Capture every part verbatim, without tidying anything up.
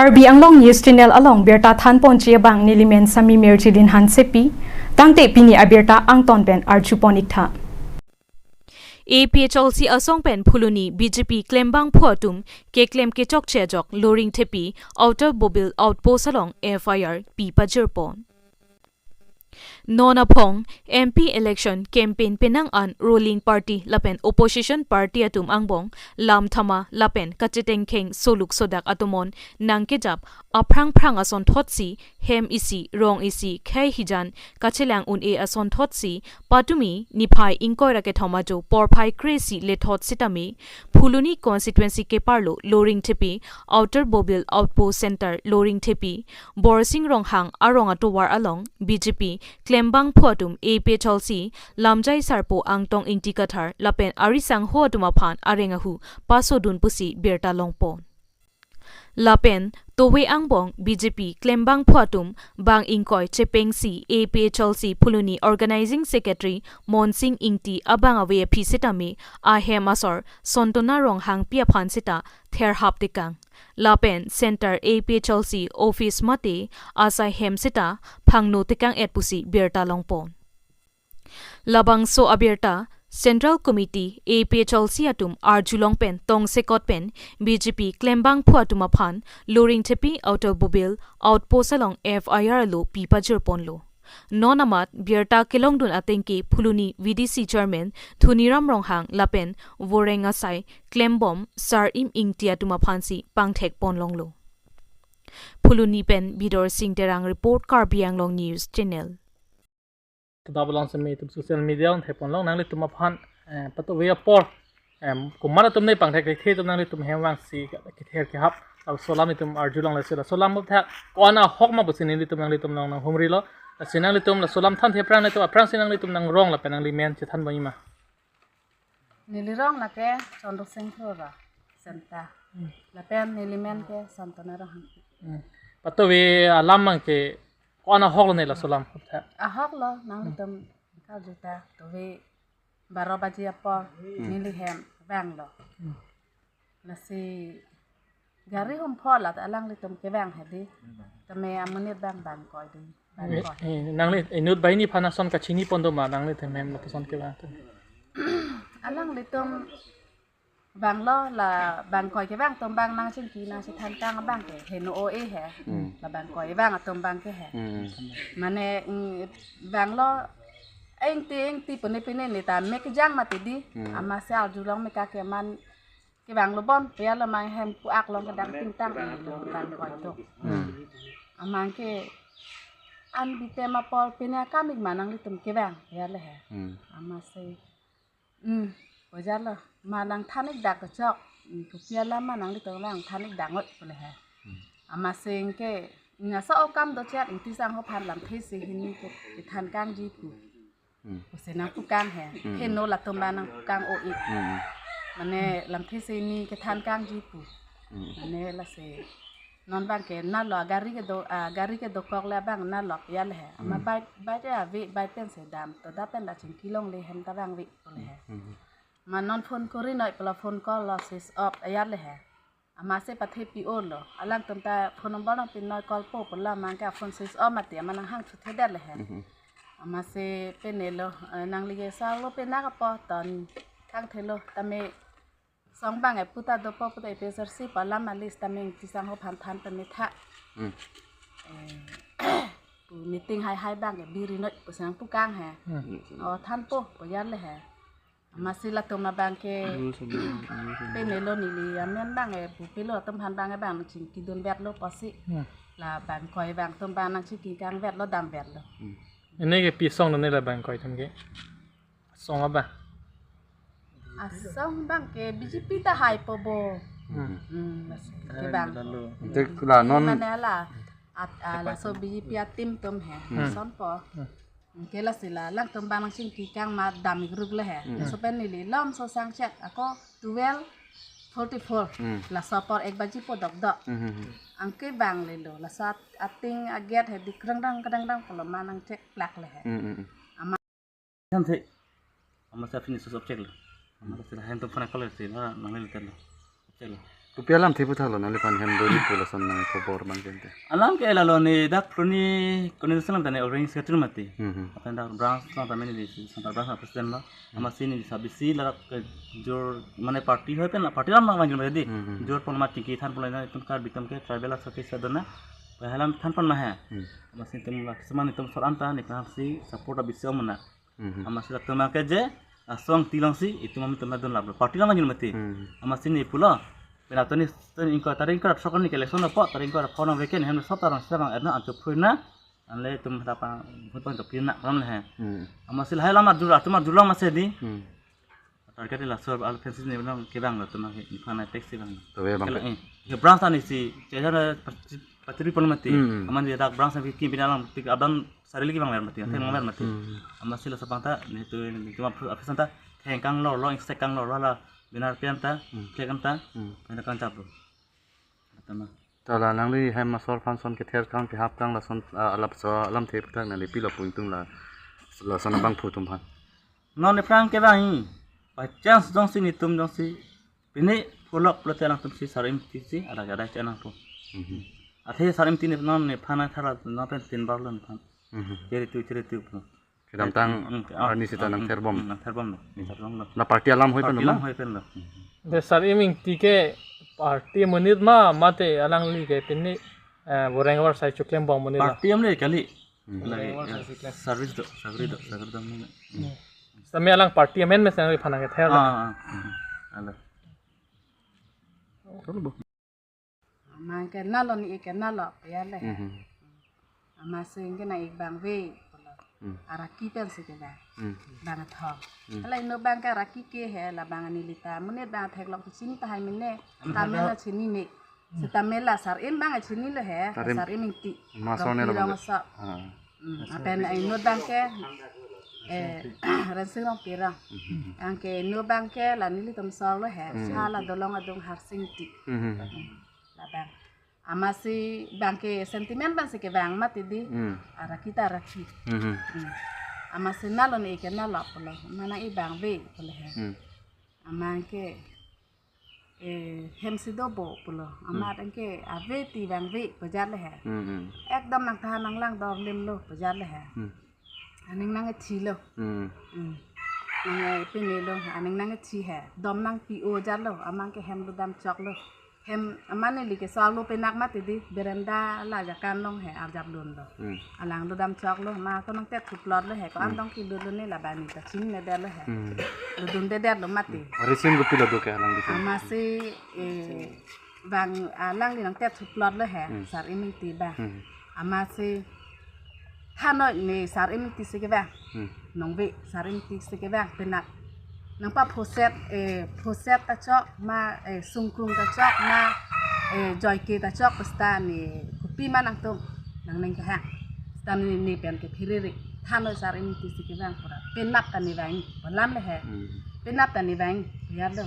Karbi Anglong News Channel along birta thanponji abang nelimen Sami Mirjilin Hansepi, tangte pini abirta angton pen arjupon iktha. A P H L C asong pen Phuloni B J P klembangphu atum keklem kechokche ajok Loringthepi Outer Bobil Outpost along F I R pi pajirpon. Non aphong M P election campaign penang an ruling party lapen opposition party atum angbong lam thama lapen kachetengkheng soluk sodak atum on nangkejap aphrang phrang asonthotsi hem isi, rong isi, khei hijan kachelang un-e asonthotsi patumi niphai ingkoi ra kethom ajo porphai kre-isi lethot sitame Phuloni constituency keparlo Loringthepi Outer Bobil Outpost Center Loringthepi Borsing Ronghang arong atovar along B J P klembangphu atum A P H L C lamjai sarpo Angtong Ingti Kathar lapen arisangho atum aphan areng ahu pasodun pusi birta longpon. Lapen tove angbong B J P klembangphu atum bang ingkoi chepengsi A P H L C Phuloni Organizing Secretary Monsing Ingti abang ave aphi sitame ahem asor Sontona Ronghangpi aphan sita therhap tekang. Lapen Center A P H L C office mate asai hem sita phangno tekang et pusi birta longpon. Labangso abirta Central Committee A P H L C atum arjulong pen tongsekot pen B J P klembangphu atum aphan Loringthepi Outer Bobil Outpost along F I R lo pi pajirponlo. Non amat birta kelongdun atengke Phuloni V D C Chairman Dhoniram Ronghang lapen voreng asai klembom Sar-im Ingti atum aphansi pangthekponlonglo. Phuloni pen Bidor Sing Terang report, Karbi Anglong News Channel. Kedap along seme itum social media on theponlong nanglitum aphan, eh, patove apor, em, komat atum ne pangthek thekthe atum nanglitum hem vangsi kether kehap laso alam itum arjulong lasi laso alam aphuthak ko-an ahok ma pusi nelitum nanglitum along nanghumrilo. Lasi nanglitum laso alam thanthe aphrang nelitum aphrangsi nanglitum nangrong lapen nanglimen chethanbom-i ma? Neli rong nake Chondro Sing Thura, Senta. Hmm. Lapen nelimen ke Sontona Ronghang. Hmm. Patove alam abangke ko-an ahoklo ne laso alam aphuthak? Ahoklo, nanglitum karjuta tove baro baji apor, hmm, neli hem vanglo. Hmm. Lasi gari humpho la alanglitum kevang hedi. Tame amonit bang bangkoi di. Eh, bangkoi. Eh, nangli inut banghini aphan ason kachinipon do ma nanglitum hem lapuson kevang atum? Alanglitum vanglo la bangkoi kevang atum bang nangchingki nangchethan kang abang ke heno o-e he. Hmm. La bangkoi vang atum abang ke he. Hmm. Mane, mm, vanglo engti engti pune pune neta mek jang mati di. Hmm. Amatsi arjulong mek ake man kevanglo bon, pia lo mang hem pu-ak long kedang pingtang-e lo bangkoi do. Hmm. Amang ke an bitem apor pine akam ik ma nanglitum kevang, pia le he. Hmm. Amatsi, hmm, pajirlo, ma nangthan ik dak kechok, hmm, kopi alam ma nanglitum nangthan ik dak ngot pule he. Hmm. Amatsi ke, nasa o kam do chet, Ingti sangho aphan lamthe isi hini ke, kethan kangji pu. Hmm. Pusi nangpu kang he. Hmm. Heno latum abang nangpu kang o-e. Hmm. Mane lamthe isi hini kethan kangji pu. Hmm. Mane lasi non abang ke nalo agari kedo, agari kedokok le abang nalo pia le he. Ama, hmm, bike, bike ave, bike pensi dam. To da pen da chingki longle hem ta vangve pule he. Hmm. Ma non phone kori noi pulo phone call lo switch off ayar le he. Amatsi pathe pi-o lo. Alangtum ta phone number nangpi noi call po pulo amang ke phone switch off mati ama nanghang thuthedet le he. Mhm. Amatsi pine lo, eh, nangli ke salo pine kapo ton thangthelo tame song abang e puta dopo puta A P H L C pu alam alis tame Ingti sangho aphan than tame tha. Hmm. Eh, pu meeting haihai abang ke biri noi pusi nangpu kang he. Hmm. O thanpo pajir le he. Amatsi latum abang ke pine lo neli amen abang e, pupilo atum aphan abang e bang nangchingkidun vetlo pusi. Hmm. La bangkoi vang atum abang nangchingki kang vetlo dam vetlo. Hmm. Ini ke pi asong do ne la bangkoi atum ke? Asong abang? Asong abang ke B J P ta haipo bo. Hmm. Hmm, mas ke bang. Lalu. Tik la non. Mane la, at, ah, laso B J P a-team atum he. Hmm. Sonpo. Hmm. Ke lasi la alangtum abang nangchingki kang ma dam grup le he. Hmm. Laso pen neli lom so sangchet ako twelve forty-four. Hmm. Laso apor ek baji po dokdok. Hmm, hmm, hmm. Anke vang le lo. Laso at-, ating a-gate he dik krang dang krang dang pulo ma nangchek plak le he. Hmm, hmm, hmm. Ama. Thanthek. Amatsi finish so object lo. Amatsi la hem atum aphan call si la nangli le telo. Object lo. Kopi alamthe puthalo nangliphan hem dori pu lason nang khobor bang kente. Alam ke lalo ne dak kroni koni selam tane organizing secretary mati. Hmm, hmm. Atan dak branch selam tane ne di central branch president lo. Hmm. Amatsi ne sabisi ladak kejor mane party hoi pen party alam bang jun di. Hmm, hmm. Jor pon mati ki than pon na itum Karbi atum ke tribal asok ke sadona. Pahalam than pon ma he. Hmm. Amatsi itum la seman itum sor anta ne kehang si support abisi om na. Mhm. Amatsi latum ke je asong tilong si itum ami itum adun laplo. Party alam jun mati. Mhm. Amatsi ne pulo. Pena toni toni ingko tarik ingko sok ni election lo po tarik ingko phone reken hem sop tarong sera bang erna antu phuina. Anle itum dapa hutpon to pina ram le he. Mhm. Amatsi lahai lam arjur atum arjur long masi di. Mhm. Target la sor al fensi ne bang kebang lo itum ke iphana taxi bang. To we bang. Kala, eh, ye branch ani si chehara patri pon mati. Hmm. Aman dia dak branch ki kim pina lang tik abang sarili kebang mer mati. Hmm. Theng mer mati. Hmm. Amatsi la sapang ta ne tu ne tu ma office ta theng kang lor lo insek kang lor lo la binar pian ta Hmm. kekam ta Hmm. pina kang chapu. Atama. Tala nangli hem asor aphan son kether kang kehap kang lason, ah, alap so alamthe puthak nangli pilo pu ingtung la lason abangphu atum aphan. Non ne phrang kebang hi. By chance jongsi netum jongsi pini pulok pulote alangtum si Sar Imti si ada ada channel pu. Mhm. Athe Sar Imti ne non nephan thala non pen tin bar lo nephan. Mhm. Chiri tu chiri tu pu. Kedamtang Hmm, hmm, arni sita hmm, nang hmm, therbom. Hmm, nang therbom lo. Hmm. Therbom lo. La party alam hoi pen Party lo alam ma? Hoi pen lo. De Sar Imti ke party monit ma mate alangli ke pini, eh, boreng war sai chuklem bong monit la. Party am le kali. Hmm. Lagi, Boreng war ya, sai chuklem. Service do, sagri do, sagri do. Hmm. Sami alang party amen mes nangli phan kether la. Ah, ah, ah. Alo. Aman ke nalo ne ik ke nalo ya le. Mhm. Amatsi ke nang ik bang ve pulo. Hmm. Araki pensi kebang. Hmm. Bang athong. Hmm. Hala inut bang ke araki ke he la bang ani lita. Monit bang theklong chini tahai mene. Hmm. Tamela chini ne. Seta mela Sar Im bang chini lo he. Sar Im. Sar Imti. Masone lo Rongpi bang. Rongso. Ah. Hmm, lapen inut bang ke, eh, Rensing Rongpi ra. Mhm. Anke inut bang ke la nelitum sor lo he. Hmm. Hala dolong adung Harsing Ti. Mhm. Hmm, labang. Amatsi bang ke sentiment bang si kebang mati di. Hmm. Araki ta araki. Mhm. Hmm. Amatsi nalo ne ik ke nalo pulo. Mana ik bang ve pulo he. Hmm. Aman ke eh, hem si do bo pulo. Hmm. Amat anke ave ti bang ve pajar le he. Hmm, hmm. Ekdom nang tha nang lang dor lim lo pajar le he. Hmm. Aning nang ethi lo. Hmm. Hmm. Nang, eh, pini lo, aning nang ethi he. Dom nang pi o jar lo, aman ke hem lo dam chok lo. Hem aman neli ke sor lo penak mati di, berenda la jakan long he, arjap lun lo. Hmm. Alang lo dam chok lo, ma ko nang tet thuplot lo he, ko Hmm. andong ki lo lo ne la bani ta ching ne der lo he. Hmm. Lo dun de der lo mati. Rensing Rongpi lo do ke alang di. Amatsi, eh, bang alang di nang tet thuplot lo he, Hmm. Sar Imti bang. Hmm. Amatsi thanoi ne Sar Imti si kebang. Hmm. Nong ve Sar Imti si kebang penak. Nang pa phoset, eh, phoset ta chok ma, eh, sungkrung ta chok ma, eh, joike ta chok pesta ne kopi ma nangtum nang ning kehang. Seta ne ne pen ke phiriri. Thanoi Sar Imti si kebang pura. Penap ta ne bang. Palam le he. Hmm. Penap ta ne bang. Ya do.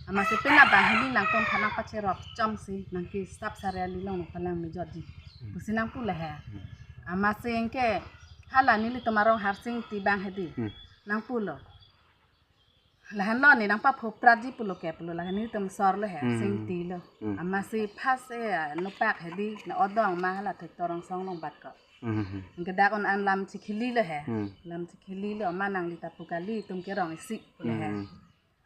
Amatsi penap bang hini nangtum phanang pacherok chom si nang ke sap sariali long nang palang me jot ji. Hmm. Pusi nang pu le he. Hmm. Amatsi anke hala nelitum arong Harsing Ti bang he di. Hmm. Nang pulo. Lahan lo ne nang pa phoprat ji pulo ke pulo lahan nelitum sor lo he, Hmm. Sing Ti lo. Hmm. Amatsi phas e, nopak he di, na odong ma hala thek torong song long bat ko. Hmm. Anke dak on an lam chikhili lo he. Hmm. Lam chikhili lo ma nangli ta pu kali tum ke rong isi pulo he. Hmm.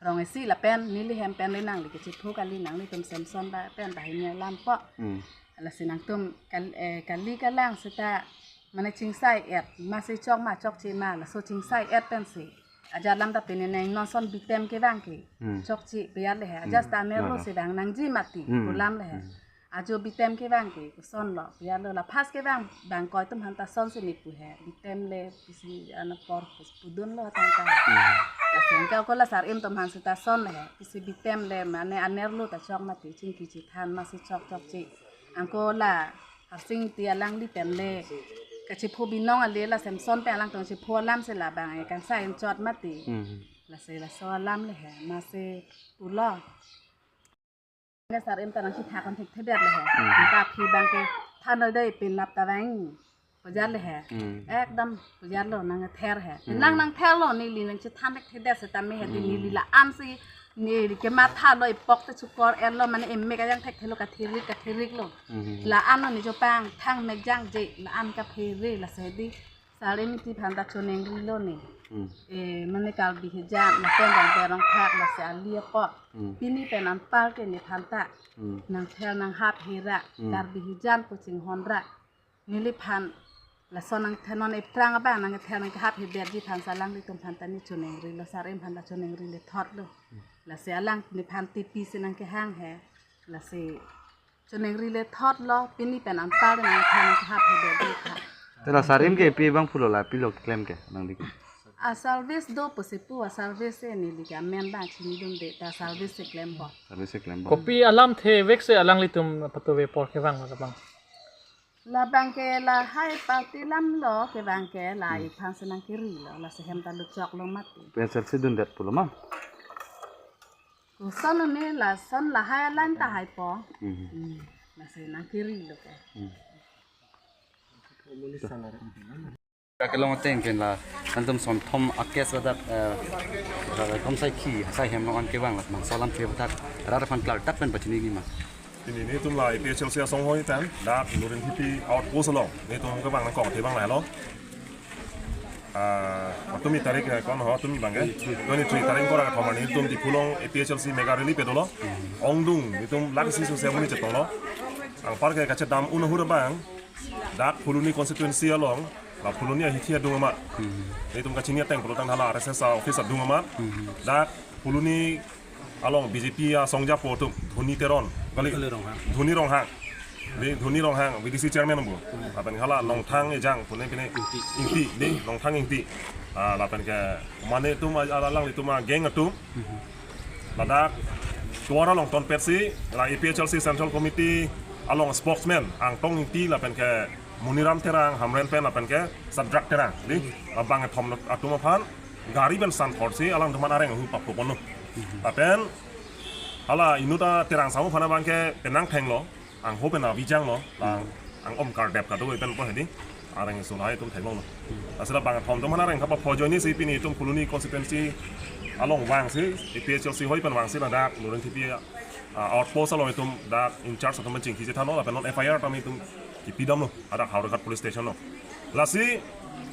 Rong isi lapen neli hem pen le nangli ke chiphu kali nanglitum Samson ba pen ta hini lam po. Hmm. Lasi nangtum kal-, eh, kali kalang seta mane chingsai et, amatsi chok ma chokche ma, laso chingsai et pensi. Ajat lam ta pini nang non son bitem kebang ke. Hmm. Chokche piyar le he. Hmm. Ajat ta nerlo No, no. si bang nangji mati. Hmm. Pulam le he. Hmm. Ajo bitem kebang ke, koson lo, piyar lo la phas kebang, bang koi tum han ta son si ne pu he. Bitem le, pisi ano por pudun lo tang ta. Hmm. Lasi anke ko la Sar Im tum han si ta son le he. Pisi bitem le, mane anerlo ta chok mati, chingki chithan amatsi chok chokche. Anke la Harsing Ti alangli pen le kachiphu binong ale la Samson pen alangtum chiphu alam si la bang e kangsai inchot mati. Hmm. Lasi laso alam le he amatsi pulo. Ne Sar Im ta nang chithak kon thekthedet le he. Hmm. Anke aphi bang ke thanoi dei penap ta vang. Pajar le he. Hmm. Ekdom pajar lo nang ther he. Hmm. Nang nang ther lo neli nang chithan thekthedet seta me he di Hmm. neli la an si Ne kematha lo, ipok te chukor-et lo, mane emek ajang thekthelo, kathirik kathirik lo. Mhm. La-an lo ne chopangthang mek jangje, la-an kaphere, lasi di Sarim ti phanta choningri lo ne. Hmm. Eh, mane Karbi hijan, lapen Rongpe Rongphak, lasi ali apot. Hmm. Pini pen anpar ke nephan ta. Hmm. Nangthel nanghap hera, Hmm. Karbi hijan pu chinghon ra. Neliphan lason nangthel non ephrang abang nangthel nanghap hebet ji aphan si alanglitum phanta ne choningri lo, Sarim phanta choningri le thot lo. Hmm. Lasi alang nephan tipi si nangkehang he. Lasi choningri le thot lo, pini pen anpar nangthel nanghap hebet ji aphan. Te la Sarim ke epi abang pulo, la pilo keklem ke nangli ke? A service do pusi pu, a service si neli ke amen abang chinidunde, ta service si klempo. Service si klempo. Kopi alamthe vek si alanglitum patove apor kevang lo abang? Labang ke lahai party alam lo kevang ke, la Hmm. iphan si nangkiri lo, lasi hem ta luchok lo mati. P H L C dundet pulo ma? Koson ne lason lahai alang ta haipo. Mhm. Hmm. Lasi nangkiri lo ke. Hmm. Kelong ateng pen la, nangtum sonthom akes ladak, eh, eh, kom sai khi, sai hem long an kevang la, mangso alamthe aputhak, rat aphan klardak pen pachini nima. Pini netum la A P H L C asong hoi tan, dak Lurinthepi outpost along, netum kevang nangkok athe abang lahelo. Ah, matumi tarik, eh, kon ho tumi abang ke? Twenty-three tarik kora kathom arni netum Diphu along A P H L C mega rally pado lo. Ongdung, netum lak isi sose amonit chetong lo. Anpar ke kachedam un ahut abang, dak Phuloni constituency along, la Phuloni ahithi adung amat. Hmm. Netum kachini ateng pulotangte hala R S S office adung amat. Hmm. Dak Phuloni along B J P asong japo atum, Dhoni Teron, kali? Dhoni Ronghang. Dhoni Ronghang. Di Dhoni Ronghang, V D C chairman bu. Hmm. Lapen hala Nongthang Ejang, pune pine Ingti. Ingti, di Nongthang Ingti. Ah, lapen ke mane atum, a-, alanglitum a-gang atum. Hmm. Ladak tovar along tonpet si, la A P H L C Central Committee along spokesman, Angtong Ingti, lapen ke Muniram Terang, Hamren pen, lapen ke Sadrak Terang. Di, labang kethom atum aphan, gari pen san thor si, alangtum aphan areng ahu papro ponlo. Lapen, hala inut a Terang Samu aphan abang ke penang thenglo, angho pen avijang lo, lang, ang Omkar Deb kado pen po hedi, areng isu lahai atum theklonglo. Lasi labang kethom atum aphan areng kapapho ajoine si pini itum Phuloni constituency along vang si, A P H L C hoi pen vang si ladak, Lurinthepi, ah, outpost along itum dak in charge atum pen chingki chethanlo, lapen non F I R tame itum kipidamlo, hadak Howraghat police station lo. Lasi,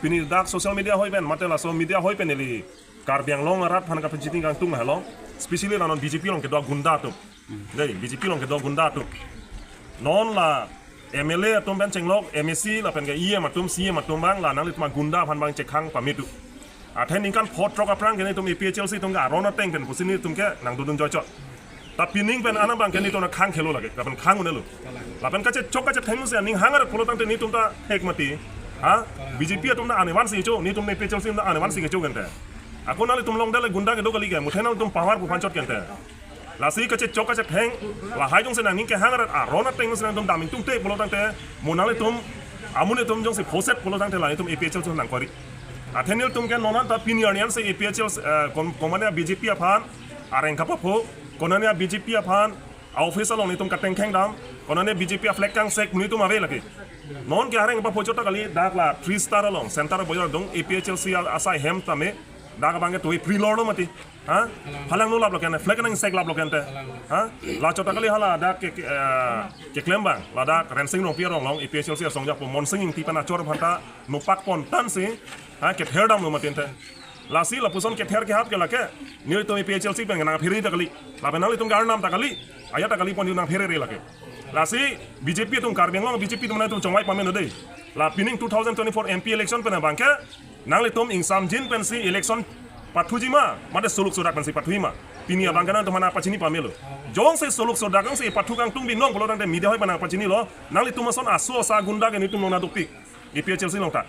pini dak social media hoi pen, mate laso media hoi pen neli Karbi Anglong arat aphan kapachini kangtung helo, especially la non B J P along kedo agunda atum. Dei, B J P along kedo agunda atum. Non la M L A atum pen chenglok, M A C lapen ke E M atum, C E M atum abang, la nanglitum agunda aphan abang chekhang pame tu. Athe ningkan pho throk aphrang ke netum A P H L C atum ke aron ateng pen pusi netum ke nangdodun joichot. Ta pining pen ana abang ke netum nangkhang khelo lake, lapen khang un-elo. Lapen kachechok kachetheng si aning hang arat pulotangte netum ta thek mati. Ha? B J P atum ta anevan si cho, netum A P H L C ta anevan si kecho kente. Ako nanglitum longdale gunda kedo kali ke, muthe nanglitum power pu aphan chot kente. Lasi kachechok kachetheng, lahai jongsi nangning kehang arat aron ateng si nangtum daming tungte pulotangte, mo nanglitum, amonit atum jongsi phoset pulotangte la netum A P H L C nangkori. Athe netum ke non an ta pini arni an si A P H L C, eh, kom-, komane B J P aphan, areng kapapho, konane B J P aphan, a-office along netum katengkheng dam, konane B J P a-flag kangsek netum ave lake. Non ke areng kapapho chot ta kali, dak la Three Star along, Center Bazar adung, A P H L C a-, asai hem tame, dak abang ke tui prilor lo mati. Ha? Phalangno lap lo kente, flag nangsek lap lo kente. Ha? La chot ta kali hala dak ke, ke, eh, keklem abang, ladak Rensing Rongpi arong along, A P H L C asong japo Monsing Ingti pen achor aphanta nopak pon tan si, ha, kether damlo mati ente. Lasi lapuson kether kehap ke lake, netum A P H L C pen nangphere ta kali. Lapen nanglitum ke arnam ta kali, ajat ta kali pon nangphere re lake. Lasi B J P atum, Karbi Anglong B J P atum nangtum chongvai pame non dei. La pining two thousand twenty-four M P election pen abang ke, nanglitum ingsamjin pensi election pathuji ma, mate soluk sodak pensi pathuji ma. Pini abang ke nangtum aphan nangpachini pamelo. Jongsi soluk sodak jongsi pathu kangtung binong pulotangte media hoi pen nangpachinilo, nanglitum ason aso asa gunda ke netum along nangdukpik. A P H L C along ta.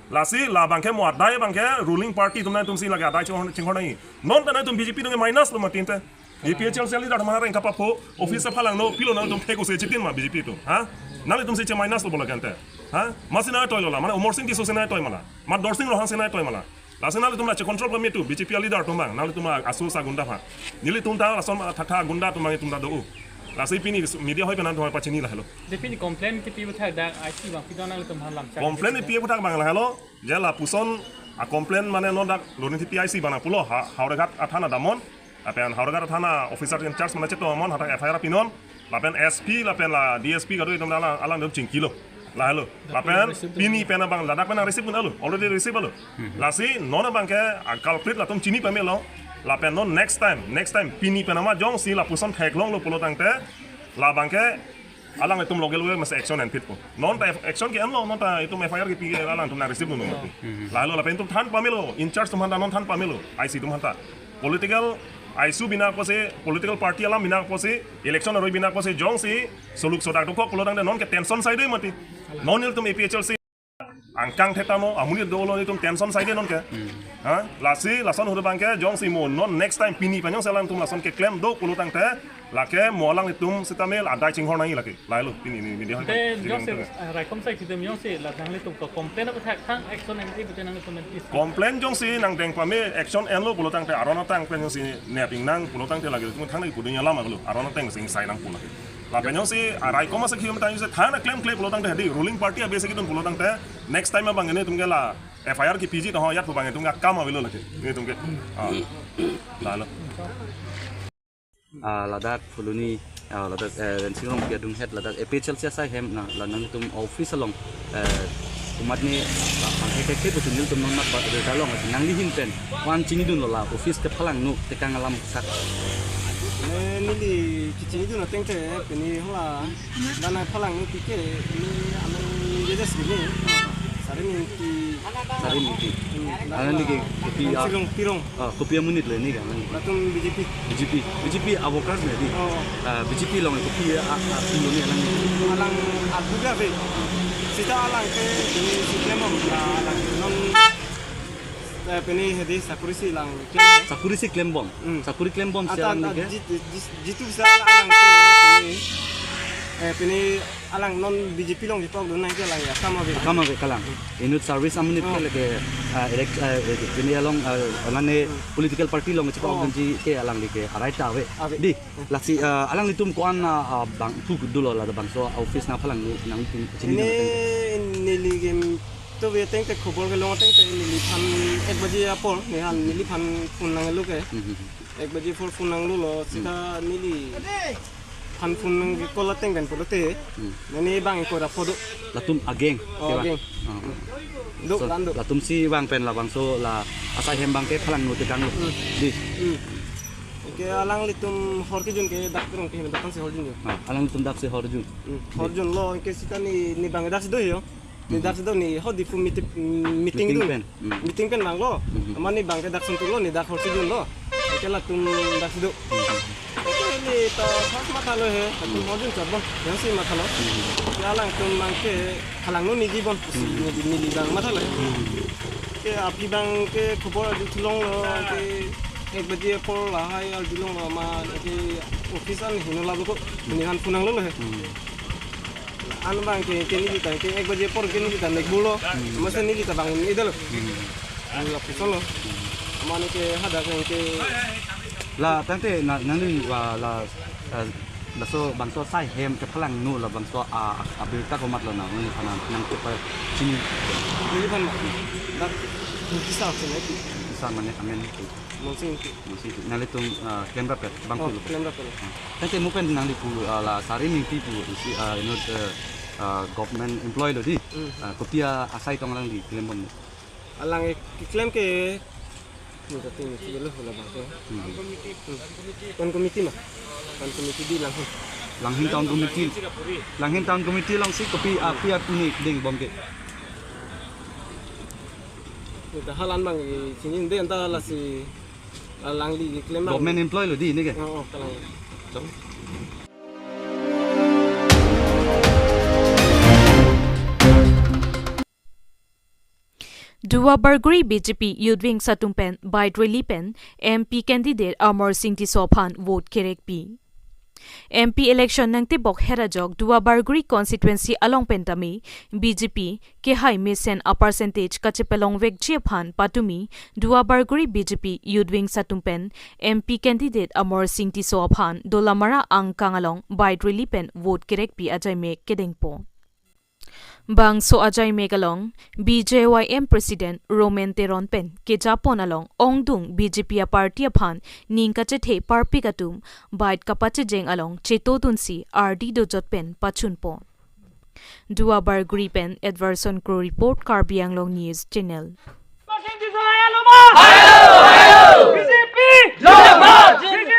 Lasi labang ke mo adai abang ke ruling party atum nangtum si lake adai chinghon, chinghon nangji. Non ta nangtum B J P atum ke minus lo mati ente. A P H L C leader atum areng kapapho, office phalangno, pilo nangtum thek use chitin ma B J P atum. Ha? Nanglitum si che minus lo bola kente. Ha? Masi nangtoi lo la, mane Amarsing Tisso si nangtoi ma la. Ma Dorsing Ronghang si nangtoi ma la. Lasi nanglitum la che control pame tu, B J P leader atum abang, nanglitum aso asa gunda aphan. Nelitum ta lason thakthak gunda atum abang itum ta do-o. Lasi pini media hoi pen nangtum pachini lahelo. Dei pini complaint kepi aputhak dak I C abang pidon nanglitum aphan lam chak. Complaint kepi aputhak abang lahelo, je lapuson a-complaint mane non dak Lurinthepi I C abang nangpulo, ha, Howraghat athana damnon. Lapen Howraghat thana officer in charge mane cheto amon hadak F I R pinon. Lapen S P lapen la D S P kado itum alang alang dum chingkilo. Lahelo. Lapen pini pen abang ladak pen receive dunlo. Already receive lo. Lasi non abangke a culprit latum chini pamelo. Lapen non next time, next time pini pen ama jongsi lapuson theklonglo pulo tangte labangke alanglitum loge loge mas action enpitpo. Non ta action ke-enlo, non ta itum F I R kepi ke alangtum nang receive dunlo. Lahelo lapen itum than pamelo, in charge atum aphanta non than pamelo, I C atum aphanta. Political issue bina apotsi, political party alam bina apotsi, election aroi bina apotsi, jongsi soluk sodak dokok pulo tangte non ke tension side mati. Non ilitum A P H L C angkang thetano, amonit dolo itum tension side non ke. Ha? Lasi lason ahut abangke jongsi mo non next time pini pen jongsi alangtum lason keklem do pulo tangte lake mo alanglitum sitame adai chinghon nangji lake. Lahelo pini ni media hall. Te jongsi, eh, raikom sai kitem jongsi la nanglitum ko complain apa thak thang action enpi pute nanglitum enpi. Complain jongsi nangdeng pame action enlo pulo tangte aron atang pen jongsi nepingnang pulo tangte lake itum thangnat pu dunji alam lo, aron atang sing sai nang pulo. Lapen jongsi araikom ase kilometer jongsi than klemkle pulo tangte hadi ruling party abese kidun pulo tangte next time abang ilitum ke la F I R kepiji to ho ajat pu abang itum ke akam avelo lake. Itum ke. Ah. Lahelo. Ah, ladak Phuloni, ah, ladak, eh, Rensing Rongpi adunghet ladak A P H L C asai hem na la nangtum office along, eh, komatne, ah, hang hek hek pusi nelitum nangmat ba ada dalong nanglihin pen wan chinidunlo la office kephalangno tekang alam sak. Eh, neli kechinidun ateng te pini hala dan phalangno pike ni amen jejes gini. Sari minti. Sari minti. Hmm, alang neli ke kopi a Sirong Pirong. Ah, kopi amonit le neli ke alang. Latum B J P. B J P, B J P a workers ne di. Oh. Ah, B J P along kopi a, a, a, lo ne alang. Alang abuga be. Sita alang ke ini si klembom la alang non, eh, pini hedi sakuri si lang klem. Sakuri si klembom. Hmm. Sakuri klembom si ata, alang ata, ne ke. Jit-, jit-, jitu bisa alang ke pini, eh, pini alang non B J P along jipok dun nang ke alang ya, akam ave. Akam ave kalang. Inut service amonit ke lake, ah, elect-, ah, eh, pini along, ah, alane political party along chipok dunji ke alang di ke arai ta ave. Ave. Di, lasi, ah, alanglitum ko-an, ah, ah, bang thu dolo la bangso office nangphalangno nangtum chini. Ini neli game to be teng te khobor kelong teng te neliphan ek baje apor, nehan neliphan phone nanglo ke. Hmm, hmm, hmm. Ek baje apor phone nanglo lo, sita neliphan phone nang call ateng pen pulote. Hmm. Nani bang ko ra photo. Latum ageng, oh, keba? Ageng. Ah, ah. Do, so, dan do. Latum si bang pen la bangso la asai hem abangke phalangno tekanglo. Hmm. Di. Hmm. Ke alanglitum hor kejun ke dak rong ke dak si hor jun. Ah, alanglitum dak si hor jun. Hmm. Hor junlo ke sita ni, ni bang dak si do yo. Ni dak si do ni ho Diphu meeting, meeting dun. Meeting pen. Hmm. Meeting pen vanglo. Hmm. Amat ni bang ke dak suntulo ni dak hor si junlo. Ke latum dak si do. Hmm. Ke ni ta pas mathalo he. Latum hor jun chabon. Jongsi mathalo. Hmm. Ke alangtum bangke phalangno niji bon. Si niji neli bang mathalo. Hmm. Ke aphi bangke khobor arjulonglo ke ek baje apor lahai arjulonglo ma ke office an heno lablo ko. Nehan phone nanglo he. Hmm. An bangke, ke neli ta, ke ek baje apor ke neli ta nekbulo. Hmm. Masa neli ta bang ini dalo. Hmm. Lapuson lo. Mane ke hadak ke la tangte na, nangli wa la, eh, laso bangso asai hem kephalangno la bangso a, a, abirta komatlo nang, nangli aphan nang kepa chini. Neliphan ma. Dak kisar sini. Kisar mane amen. Monsing. Monsing. Nanglitum, ah, klemrap ya, bang. Oh, tu lo. Klemrap lo. Ah. Tangte mo pen nangli pu, ah, la sari minti pu isi, ah, inut, eh, ah, government employee lo di. Hmm. Ah, kopi asai tong alangli klembom? Alang ke klem ke ni ta tin ki lo hula bang ke. Hmm. Hmm. Town committee ma. Town committee di Langhin. Langhin Town Committee. Langhin Town Committee alongsi kopi api api ni ding bom ke. Ni ta halan bang i sini de anta lasi alangli klem bang. Government employee lo di ne ke? Oh, oh, kalang. Duarbagori B J P Youth Wing atum pen bike rally pen M P candidate Amarsing Tisso aphan vote kerekpi. M P election nangtebok het ajok Duarbagori constituency along pen tame B J P kehai mesen a percentage kachepalongvekji aphan patumi Duarbagori B J P Youth Wing atum pen M P candidate Amarsing Tisso aphan Dolamara angkang along bike rally pen vote kerekpi ajai mek kedengpo. Bangso ajaimek along B J Y M President Roman Teron pen kejapon along ongdung B J P a party aphan ning kachethe parpik atum bike kapachejeng along chetodunsi ardi dojot pen pachunpon. Duar Bagori pen Edverson Kro report, Karbi Anglong News Channel. B J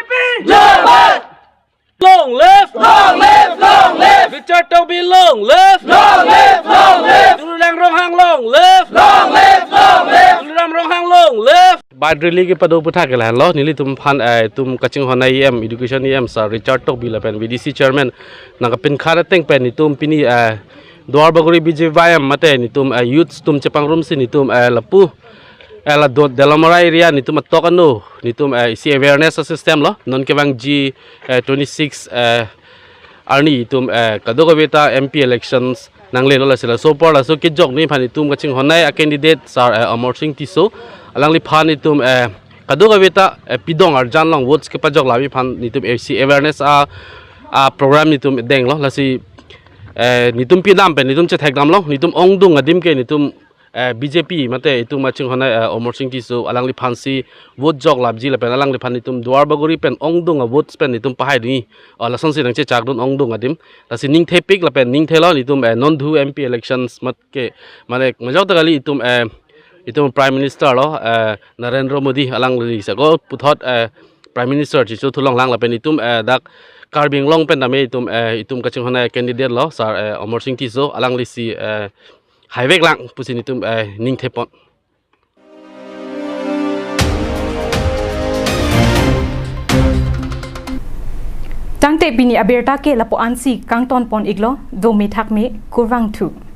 P! Long live! Long live! Long live! Richard Tokbi, long live! Long live! Long live! Tuliram Ronghang, long live! Long live! Long live! Tuliram Ronghang, long live! Bike rally kepado aputhak ke lahenlo, nelitum aphan, eh, itum kachinghon a-E M, Education E M, Sir Richard Tokbi lapen V D C Chairman nangkapinkhat ateng pen itum pini, eh, Duar Bagori B J Y M mate nitum, eh, youths atum chepangrumsi nitum, eh, lapu, eh, la do Delamara area nitum atok ano nitum, eh, isi awareness system lo, non kevangji, eh, twenty-six, eh, arni itum, eh, kadokaveta M P elections nanglelo, lasi laso apor laso kejok ni aphan itum kachinghon a-candidate Sir, eh, Amarsing Tisso, alangliphan itum, eh, kadokaveta, eh, pidong arjan along votes kepajok lapji aphan nitum isi awareness a, a program nitum denglo, lasi, eh, nitum pinam pen nitum chethekdamlo, nitum ongdung adim ke nitum, eh, B J P mate itum kachinghon a, eh, Amarsing Tisso, alangliphansi vote jok lapji lapen alangliphan nitum Duar Bagori pen ongdung a votes pen nitum pahai dunji, o lasonsi nangchechakdun ongdung adim, lasi ningthepik lapen ningthelo nitum, eh, non dhu M P elections mat ke, mane majok ta kali itum, eh, itum Prime Minister lo, eh, Narendra Modi, alangli sako puthot, eh, Prime Minister chicho thulong lang lapen itum, eh, dak Karbi Anglong pen tame itum, eh, itum kachinghon a-candidate lo Sir, eh, Amarsing Tisso, alanglisi, eh, haivek lang pusi nitum, eh, ningthepon. Tangte pini abirta ke lapu-ansi kangtonpon iklo, dome thakme, kurvangthu.